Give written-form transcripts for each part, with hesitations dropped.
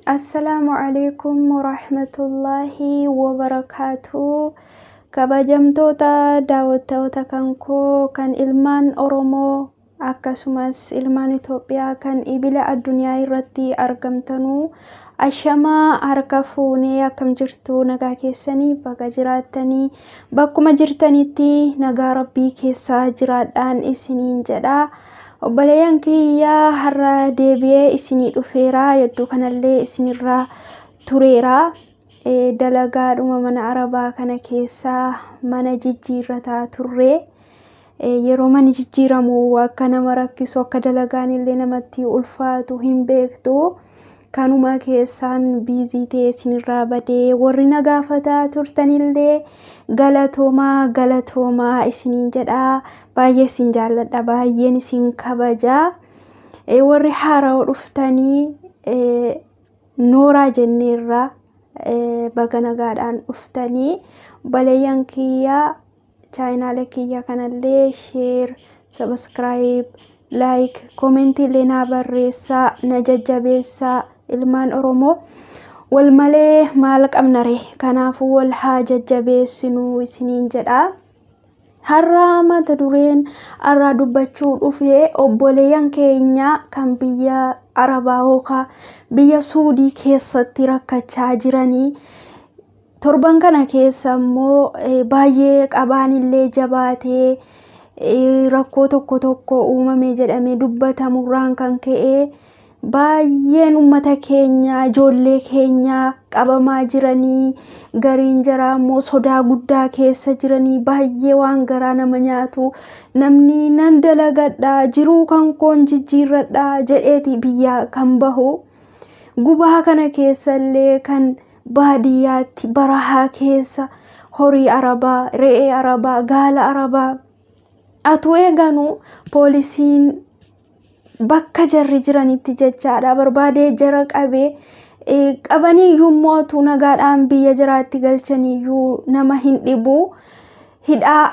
Assalaamu alaikum warahmatullaahi wabarakaatu. Kabajamtoota daawwattoota kan koo kan ilmaan Oromoo akkasumas ilmaan Itoophiyaa kan ibila addunyaa irratti argamtanuu, ashamaa, harka fuunee, akkam jirtu? Nagaa keessanii? Baga jiraattanii. Bakkuma jirtanitti nagaa rabbii keessaa jiraadhaan isiniin jedha. Obboleeyyan kiyyaa, har'a deebi'ee isinii dhufeera. Hedduu kanallee isinirraa tureera. Dalagaadhuma mana arabaa kana keessaa mana jijjiirrataa turre. Yeroo manni jijjiiramu akka nama rakkisu, akka dalagaan illee namatti ulfaatu hin beektu. Kanuma keessaan busy ta'e isinirraa badee. Warri na gaafataa turtanillee galatoomaa, galatoomaa isiniin jedha. Baay'ee isin jaalladha, baay'een isin kabajaa. Warri haarawaa dhuftanii, nooraa jenneerra, baga nagaadhaan dhuftanii. Obboleeyyan kiyyaa, chaayinaalee kiyya kanallee share, subscribe, like, comment illee naa barreessaa, na jajjabeessaa. Ilmaan Oromoo wal malee maal qabna ree? Kanaafuu wal haa jajjabeessinuu isiniin jedha. Har'a mata dureen har'aa dubbachuu dhufee obboleeyyan keenya kan biyya Arabaa yookaan biyya Suudii keessatti rakkachaa jiranii. Torban kana keessa immoo baay'ee qabaan illee jabaatee, rakkoo tokko tokko uumame jedhamee dubbatamurraan kan ka'e baay'een uummata keenya, ijoollee keenya qabamaa jiranii, gariin jaraa immoo sodaa guddaa keessa jiranii. Baay'ee waan garaa nama nyaatu, namni nan dalagadha, jiruu kan koon jijjiirradha jedheeti biyyaa kan bahu, gubaa kana keessallee kan baadiyyaatti barahaa keessa horii arabaa, re'ee arabaa, gaala arabaa atuu eeganuu poolisiin bakka jarri jiranitti jechaadha barbaadee jara qabee, qabanii iyyuu mootu nagaadhaan biyya jaraatti galchaniiyyuu nama hin dhibu. Hidhaa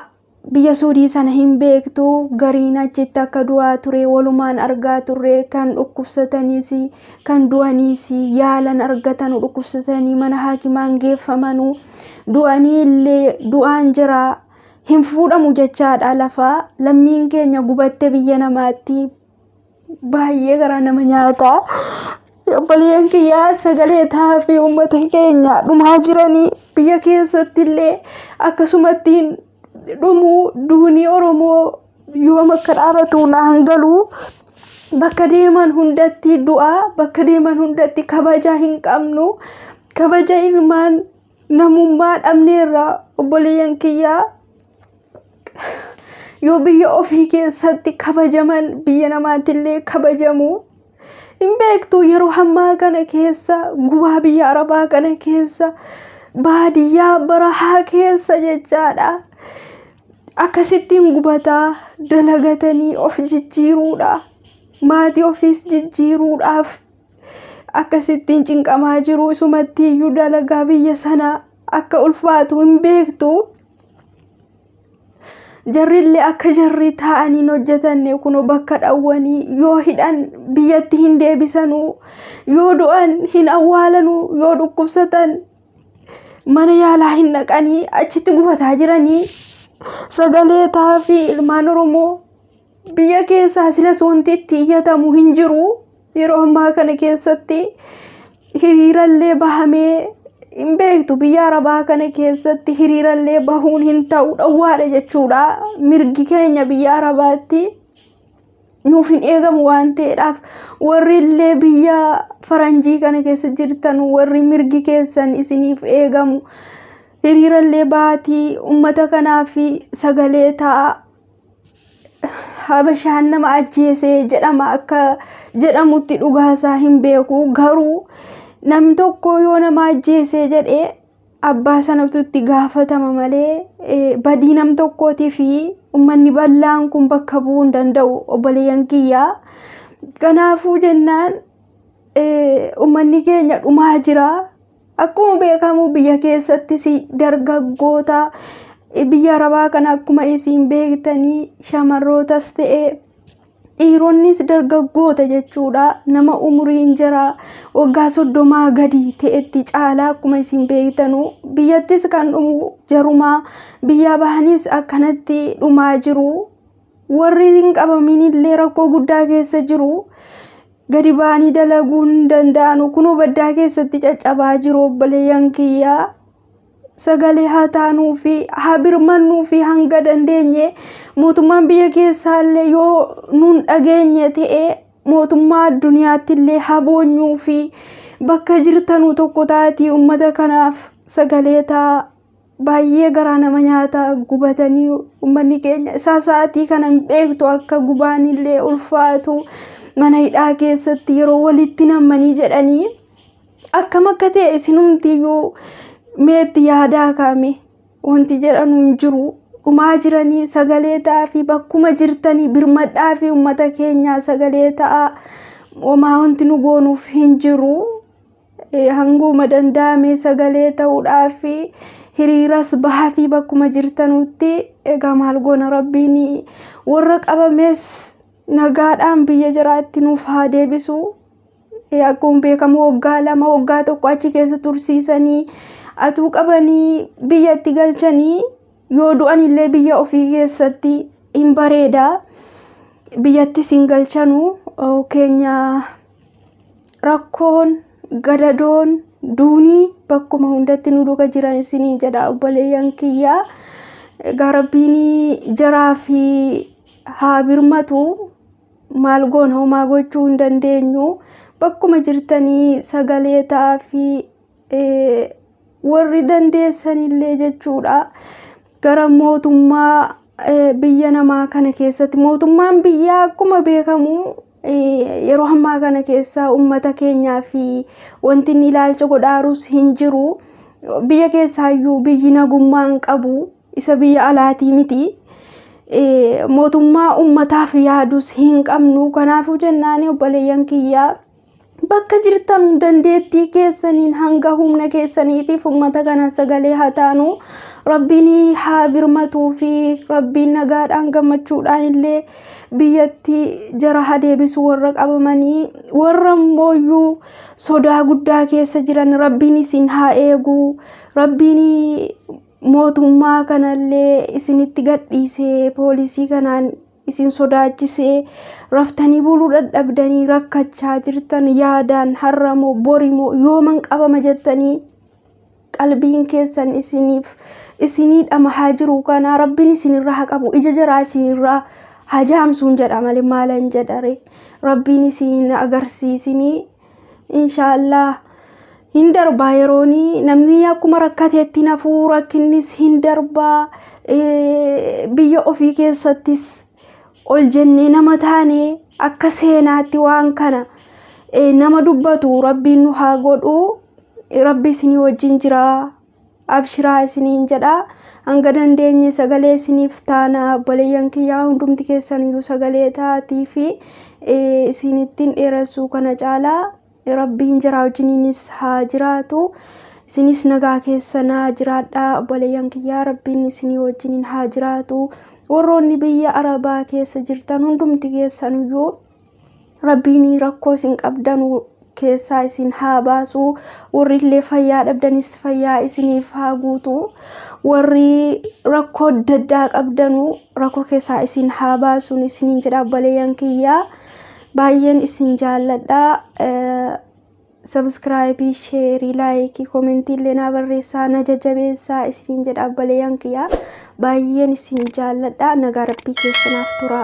biyya Suudii sana hin beektu. Gariin achitti akka du'aa ture walumaan argaa turre. Kan dhukkubsataniis, kan du'aniis, yaalan argatan, dhukkubsatanii mana haakimaan geeffamanuu, du'anii illee du'aan jira hin fuudhamu jechaadha. Lafaa lammiin keenya gubatte biyya namaatti, baay'ee garaa nama nyaata. Obboleeyyan kiyyaa, sagalee taafii uummata keenya dhumaa jiranii. Biyya keessatti illee akkasumatti dhumuu. Duunii Oromoo yoom akka dhaabatu naan galuu. Bakka deeman hundatti du'aa, bakka deeman hundatti kabaja hin qabnu. Kabaja ilmaan namummaa dhabneerra. Obboleeyyan kiyyaa, yoo biyya ofii keessatti kabajaman biyya namaattillee kabajamu hin beektu. Yeroo ammaa kana keessa, gubaa biyya arabaa kana keessa, baadiyyaa barahaa keessa jechaadha, akkasittiin gubataa dalagatanii of jijjiiruudha, maatii ofiis jijjiiruudhaaf akkasittiin cinqamaa jiru. Isumatti iyyuu dalagaa biyya sanaa akka ulfaatu hin beektu. Jarrillee akka jarri taa'anii hin hojjetanne kunoo bakka dhawwanii yoo hidhan biyyatti hin deebisanuu, yoo du'an hin awwaalanuu, yoo dhukkubsatan mana yaalaa hin dhaqanii, achitti gubataa jiranii. Sagalee taafii ilmaan Oromoo biyya keessaa. Silas wanti itti iyyatamu hin jiru. Yeroo ammaa kana keessatti hiriirallee bahamee hin beektu. Biyya arabaa kana keessatti hiriirallee bahuun hin ta'u, dhowwaadha jechuudha. Mirgi keenya biyya arabaatti nuuf hin eegamu waan ta'eedhaaf, warri illee biyya faranjii kana keessa jirtan, warri mirgi keessan isiniif eegamu, hiriirallee baatii ummata kanaaf sagalee ta'a. Habashaan nama ajjeese jedhama. Akka jedhamutti dhugaasaa hin beeku, garuu namni tokko yoo nama ajjeese jedhee abbaa sanatu itti gaafatama malee badii nam tokkootii fi uummanni bal'aan kun bakka bu'uu hin danda'u, obboleeyyan kiyyaa. Kanaafuu jennaan uummanni keenya dhumaa jira. Akkuma beekamu biyya keessattis dargaggoota biyya arabaa kana akkuma isin beektanii shamarrootas ta'e Dhiironnis dargaggoota jechuudha. Nama umuriin jara waggaa 30 gadi ta'etti caalaa akkuma isin beektanu biyyattis kan dhumu jarumaa, biyyaa bahanis akkanatti dhumaa jiru. Warri hin qabamin illee rakkoo guddaa keessa jiru. Gadi ba'anii dalaguu hin danda'anu. Kunoo baddaa keessatti caccabaa jiru obboleeyyan kiyyaa. Sagalee haa taanuu fi haa birmannuu fi hanga dandeenye mootummaan biyya keessaallee yoo nuun dhageenye ta'e mootummaa addunyaatti illee haa boonyuu fi bakka jirtanuu tokko taatii uummata kanaaf sagalee ta'a. Baay'ee garaa nama nyaata gubatanii uummanni keenya isaa sa'aatii kana hin beektu akka gubaan illee ulfaatu mana hidhaa keessatti yeroo walitti nammanii jedhanii akkam akka ta'e isinumtiyyuu meetti yaadaa kaame wanti jedhanu hin jiru. Dhumaa jiranii sagalee ta'aa fi bakkuma jirtanii birmadhaa fi uummata keenyaa sagalee ta'aa. Homaa wanti nu goonuuf hin jiru. Hanguma danda'ame sagalee ta'uudhaa fi hiriiras bahaa fi bakkuma jirtanutti egaa maal goona, rabbiin warra qabames nagaadhaan biyya jiraatti nuuf haa deebisu. Akkuma beekamu waggaa 2 waggaa 1 achi keessa tursiisanii atuu qabanii biyyatti galchanii yoo du'an illee biyya ofii keessatti hin bareeda. Biyyattis hin galchanu keenya rakkoon gadadoon duunii bakkuma hundatti nu duka jiran isiniin jedha obboleeyyan kiyyaa. Egaa rabbiin jaraa fi haa birmatu. Maal goona, homaa gochuu hin dandeenyu. Bakkuma jirtanii sagalee ta'aa fi warri dandeessanillee jechuudha. Gara mootummaa biyya namaa kana keessatti mootummaan biyyaa akkuma beekamu yeroo ammaa kana keessa uummata keenyaa fi wanti inni ilaalcha godhaarus hin jiru. Biyya keessaayyuu biyyi nagummaa hin qabu, isa biyya alaatii miti. Mootummaa uummataaf yaadus hin qabnu. Kanaafuu jennaan obboleeyyan kiyyaa bakka jirtan dandeettii keessaniin hanga humna keessaniitiif uummata kana sagalee haa taanu. Rabbiin haa birmatuu fi rabbiin nagaadhaan gammachuudhaan illee biyyatti jara haa deebisu warra qabamanii, warra mooyyuu sodaa guddaa keessa jiran rabbiin isin haa eegu. Rabbiin mootummaa kanallee isinitti gadhiisee poolisii kanaan isin sodaachisee raftanii buluu dadhabdanii rakkachaa jirtan yaadaan har'amoo borimoo yooman qabama jettanii qalbiin keessan isiniif isinii dhamahaa jiru kana rabbiin isinirraa haa qabu, ija jaraa isinirraa haa jaamsuun jedha malee maalan jedhare. Rabbiin isin agarsiisinii inshaallah hin darbaa yerooni namni akkuma rakkateetti nafuu rakkinnis hin darbaa. Biyya ofii keessattis ol jennee nama taane akka seenaatti waan kana nama dubbatu rabbiin nu haa godhu. Rabbi isinii wajjin jira, abshiraa isiniin jedha. Hanga dandeenye sagalee isiniif taana obboleeyyan kiyyaa, hundumti keessaniyyuu sagalee taatii fi isinittiin dheeressuu kana caalaa rabbiin jira wajjiniinis haa jiraatu. Isinis nagaa keessa naa jiraadhaa obboleeyyan kiyyaa, rabbiin isinii wajjiniin haa jiraatu. Warroonni biyya arabaa keessa jirtan hundumti keessaniyyuu rabbiin rakkoo isin qabdan keessaa isin haa baasu. Warri illee fayyaa dhabdanis fayyaa isiniif haa guutu. Warri rakkoo adda addaa qabdanu rakkoo keessaa isin haa baasuun isiniin jedha obboleeyyan kiyyaa. Baay'een isin jaalladha. Sabskraayibii, sheerii, laayikii, koomentii illee naa barreessaa, na jajjabeessaa isiniin jedha obboleeyyan kiyyaa. Baay'een isin jaalladha. Nagaa rabbii keessanaaf tura.